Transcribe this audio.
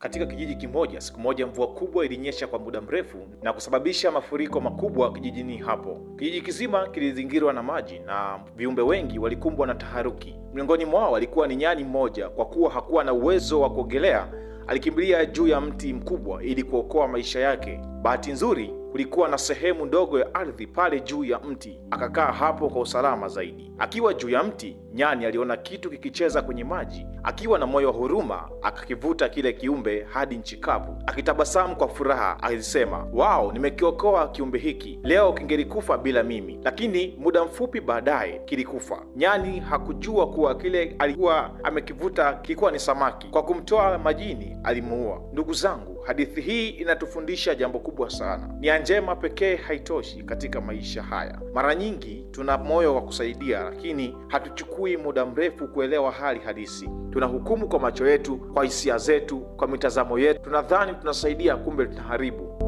Katika kijiji kimoja, siku moja mvua kubwa ilinyesha kwa muda mrefu na kusababisha mafuriko makubwa kijijini hapo. Kijiji kizima kilizingirwa na maji na viumbe wengi walikumbwa na taharuki. Miongoni mwao walikuwa ni nyani mmoja. Kwa kuwa hakuwa na uwezo wa kuogelea, alikimbilia juu ya mti mkubwa ili kuokoa maisha yake. Bahati nzuri, kulikuwa na sehemu ndogo ya ardhi pale juu ya mti, akakaa hapo kwa usalama zaidi. Akiwa juu ya mti, nyani aliona kitu kikicheza kwenye maji. Akiwa na moyo wa huruma, akakivuta kile kiumbe hadi nchi kavu. Akitabasamu kwa furaha, alisema, "Wao, nimekiokoa kiumbe hiki. Leo kingelikufa bila mimi." Lakini muda mfupi baadaye kilikufa. Nyani hakujua kuwa kile alikuwa amekivuta kilikuwa ni samaki. Kwa kumtoa majini, alimuua. Ndugu zangu, hadithi hii inatufundisha jambo kubwa sana. Nia njema pekee haitoshi katika maisha haya. Mara nyingi tuna moyo wa kusaidia, lakini hatuchukui muda mrefu kuelewa hali halisi. Tunahukumu kwa macho yetu, kwa hisia zetu, kwa mitazamo yetu. Tunadhani tunasaidia, kumbe tunaharibu.